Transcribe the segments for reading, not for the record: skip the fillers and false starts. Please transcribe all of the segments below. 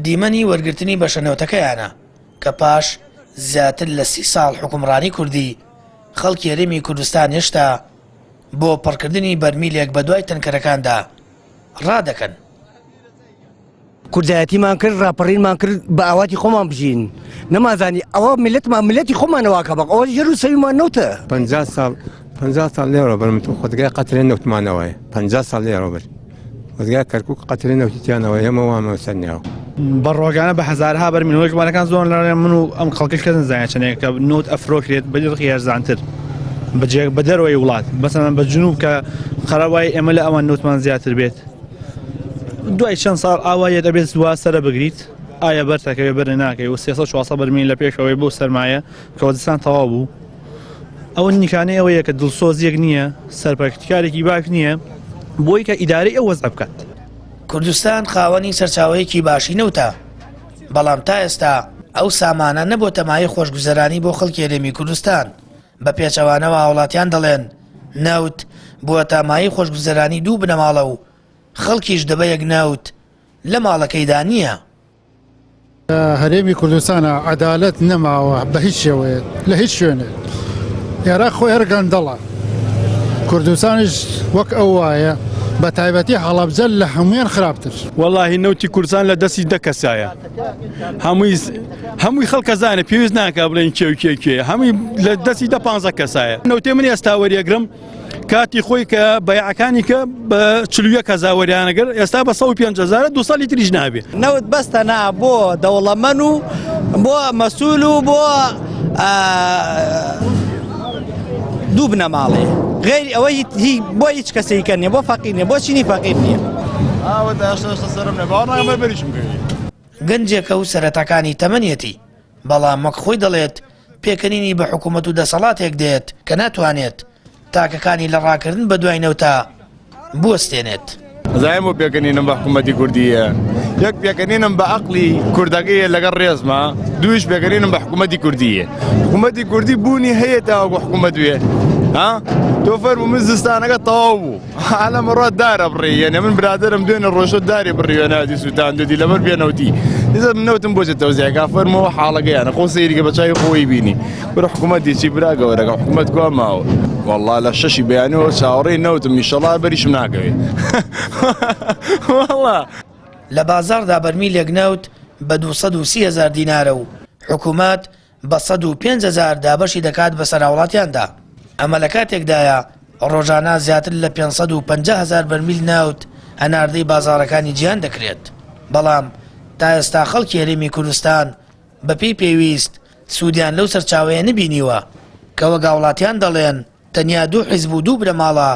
دیمەنی وەرگرتنی بەشە نەوتەکەیانە کە پاش زیاتر لە سی ساڵ حوکمڕانی کوردی، خەڵکی هەرێمی کوردستان هێشتا بۆ پڕکردنی بەرمیلێک بەدوای تەنکەرەکاندا ڕادەکەن. کوردایەتیمان کرد ڕاپەڕینمان کرد بە ئاواتی خۆمان بژین نەمانزانی ئەوە میللەتمان میللەتی خۆمانە واکە بەق ئەوە ژێر و سەویمان نەوتە. 50 ساڵ 50 ساڵ لێرە بەرم تۆ خۆتگای قەترێ نەوتمانەوەیە 50 ساڵ لێرە بەر خۆتگای کەرکک قەترێ نەوتی تیانەوە ئێمە وامە سەر ناو. بە ڕۆگانە بە هەزارها بەرمیل وەک ژمارەکان زۆر لە من و ئەم خەڵکەش کەس نزانێت چەندێک کە نەوت ئەفرۆشرێت بە نرخی هەرزانتر بە بە دەرەوەی وڵات مەسەلەن بە جنوب کە قەرەوای ئێمە لە ئەوان نەوتمان زیاتر بێت دوای چەند ساڵ ئاوا یەت ئەبێت وا سەرە بگریت ئایا بەرتەکەوێ بەر ناکەی و 300 400 بەرمیل لە پێشەوەی بۆ سەرمایە کە وەزستان تەواو بوو ئەوە نیشانەی ئەوەیە کە دڵسۆزیەک نییە سەرپەرشتکارێکی باش نییە بۆی کە ئیدارەی ئەو وەزعە بکات. کوردستان خاوەنی سەرچاوەیەکی باشی نەوتە، بەڵام تا ئێستا ئەو سامانە نەبۆتە مایەی خۆشگوزەرانی بۆ خەڵکی هەرێمی کوردستان، بە پێچەوانەوە هاوڵاتیان دەڵێن، نەوت بووەتە مایەی خۆشگوزەرانی دوو بنەماڵە و خەڵکیش دەبەیەک نەوت لە ماڵەکەیدا نییە. لە هەرێمی کوردستانا عەدالەت نەماوە بە هیچ شێوەیەک لە هیچ شوێنێک ئێراق خۆی هەر گەندەڵە کوردستانیش وەک ئەو وایە بە تایبەتی هەڵەبجە لە هەمویان خراپتر. وەڵاهی نەوتی کوردستان لە دەستی دە کەسایە هەمووی هەمووی خەڵکە زانێ پێویست ناکە بڵێن کێ و کێ کێ هەمووی لە دەستی دە پانزە کەسایە نەوتێ من ئێستا وەریەگرم کاتی خۆی کە بەیعەکانی کە بە 41 هەزار وەریانەگەر ئێستا بە 105 هەزارە 200 لیتریش نابێ. نەوت بەس تەنها بۆ دەوڵەمەن و بۆ مەسول و بۆ دوو بنەماڵەیە غەیری ئەوە هی بۆ هیچ کەسێکە نیە بۆ فەقیر نیە بۆ چینی فەقیر نیە. گەنجێکە و سەرەتاکانی تەمەنیەتی، بەڵام وەک خۆی دەڵێت پێکەنینی بە حکومەت و دەسەڵاتێک دێت کە ناتوانێت تاکەکانی لە ڕاکردن بە دوای نەوتا بوەستێنێت. ئەزانم بۆ پێکەنینم بە حکوومەتی کوردیە یەک پێکەنینم بە ئەقلی کوردەکەیە لەگەڵ ڕێزما دووش پێکەنینم بە حکوومەتی کوردیە حکوومەتی کوردی بوونی هەیە تاوەکو حکوومەت وێ ها تۆ فەرموو من زستانەکە تەواو بوو عالەم ڕا دارە بڕی یعنی من برادرم دوێنێ ڕۆژە داری بڕیوە نادی سووتاندی لەبەر بێنەوتی دیزە من نەوتم بۆ چێت تەوزیعەکە فەرمەوە حاڵەکەیانە خۆ سەیریکە بە چاوی خۆی بینی برا حکوومەتی چی برا گەورەکە حکوومەت کوا ماوە والله لە شەشی بەیانەوە چاوەڕێی نەوتم ئیشەڵا بەریشم ناکەوێ والله لە بازاڕدا بەرمیلێک نەوت بە 230 هەزار دینارە و حکوومەت بە 105 هەزار دابەشی دەکات بەسەر هاوڵاتیاندا. ئەمە لە کاتێکدایە ڕۆژانە زیاتر لە 550 هەزار بەرمیل نەوت هەناردەی بازاڕەکانی جیهان دەکرێت، بەڵام تا ئێستا خەڵکی هەرێمی کوردستان بەپێی پێویست سوودیان لەو سەرچاوەیە نبینیوە کە وەک هاوڵاتیان دەڵێن تەنیا دوو حیزب و دوو بنەماڵە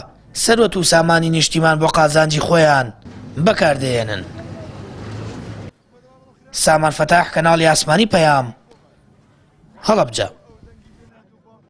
سەروەت و سامانی نیشتیمان بۆ قازانجی خۆیان بەکاردەهێنن. سامان فەتاح، کەناڵی ئاسمانی پەیام، هەڵەبجە.